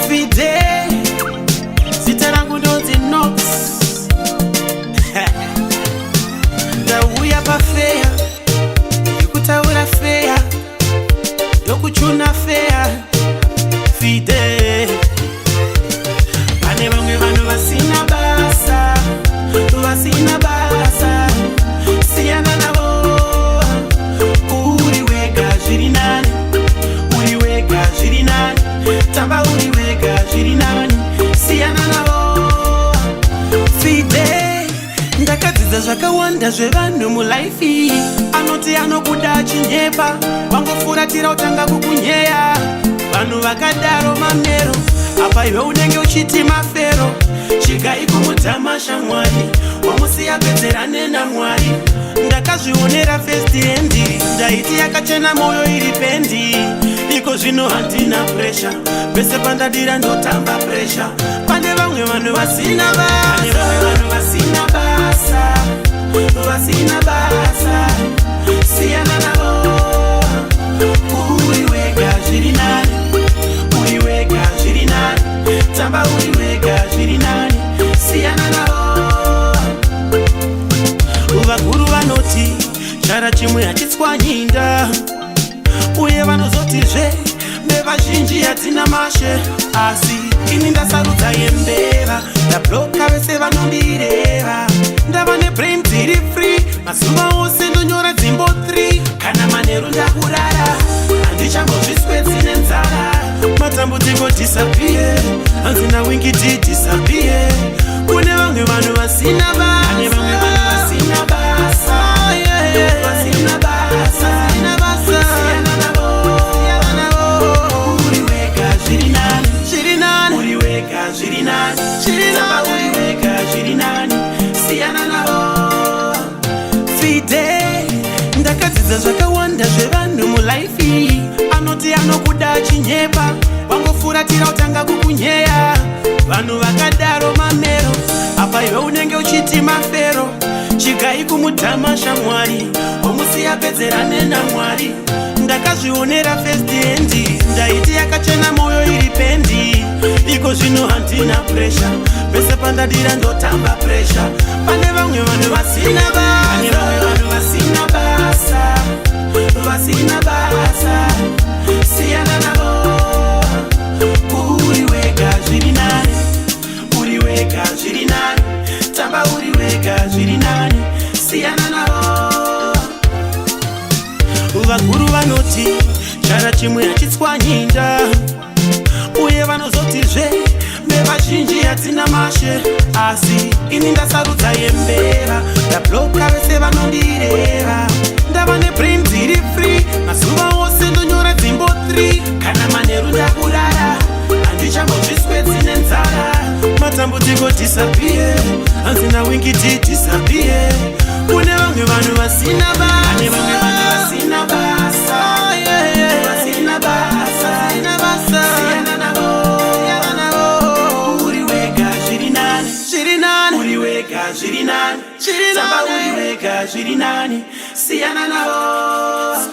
Fide, zita rangu ndonzi Nox. Ndauya pafeya, ndikutaura feya, ndokuchuna feya. Fide, pane vamwe vanhu vasina basa, vasina basa, siyana navo. Uri wega zviri nani, uri wega zviri nani, tamba uri wega zviri nani, siyana navo. Fide, ndakadzidza zvakawanda zvevanhu mulife. Anoti anokuda achinyepa, wangofuratira utanga kukunyeya. Vanhu vakadaro mamero, apa iwe unenge uchiti mafero. Chigai kumudhama shamwari, wamusiya pedzerane naMwari. Ndakazvionera first hand, ndaiti yakachena mwoyo iri pendi. Iko zvino handina pressure, pese pandadira ndotamba pressure. Pane vamwe vanhu vasina basa, pane vamwe vanhu vasina basa, vasina basa, siyana navo. Uri wega zviri nani, uri wega zviri nani, tamba uri wega zviri nani, siyana navo. Vakuru vanoti chara chimwe hachitswanyinda, uye vanozotizve mbeva zhinji hadzina mashe. Asi ini ndasarudza yembeva, ndablocka vese vanondireva. Ndava nebrain dziri free, mazuva ose ndonyora dzimbo 3. Kana manheru ndakurara, handichambozviswedzi nenzara. Matambudziko disappear, hanzi naWinky D disappear. Kune vamwe vanhu vasina basa, vamwe vanhu vasina basa, vasina basa, siyana navo. Uri wega zviri nani, zviri nani, uri wega zviri nani, tamba uri wega zviri nani, siyana navo. Fide, ndakadzidza zvakawanda zvevanhu mulife. Anoti anokuda achinyepa, wangofuratira utanga kukunyeya. Vanhu vakadaro mamero, apa iwe unenge uchiti mafero. Chigai kumudhama shamwari, wamusiya pedzerane naMwari. Ndakazvionera first hand, ndaiti yakachena mwoyo iri pendi. Iko zvino handina pressure, pese pandadira ndotamba pressure. Pane vamwe vanhu vasina basa, pane vamwe vanhu vasina basa, vasina basa, siyana navo. Uri wega zviri nani, uri wega zviri nani, tamba uri wega zviri nani, siyana navo. Vakuru vanoti chara chimwe hachitswanyinda, uye vanozotizve mbeva zhinji hadzina mashe. Asi ini ndasarudza yembeva, ndablocka vese vanondireva. Ndava nebrain dziri free, mazuva ose ndonyora dzimbo 3. Kana manheru ndakurara, handichambozviswedzi nenzara. Matambudziko disappear, hanzi naWinky D disappear. Kune vamwe vanhu vasina basa, vamwe vanhu vasina basa, vasina basa, siyana navo. Uri wega zviri nani, zviri nani, uri wega zviri nani, tamba uri wega zviri nani, siyana navo.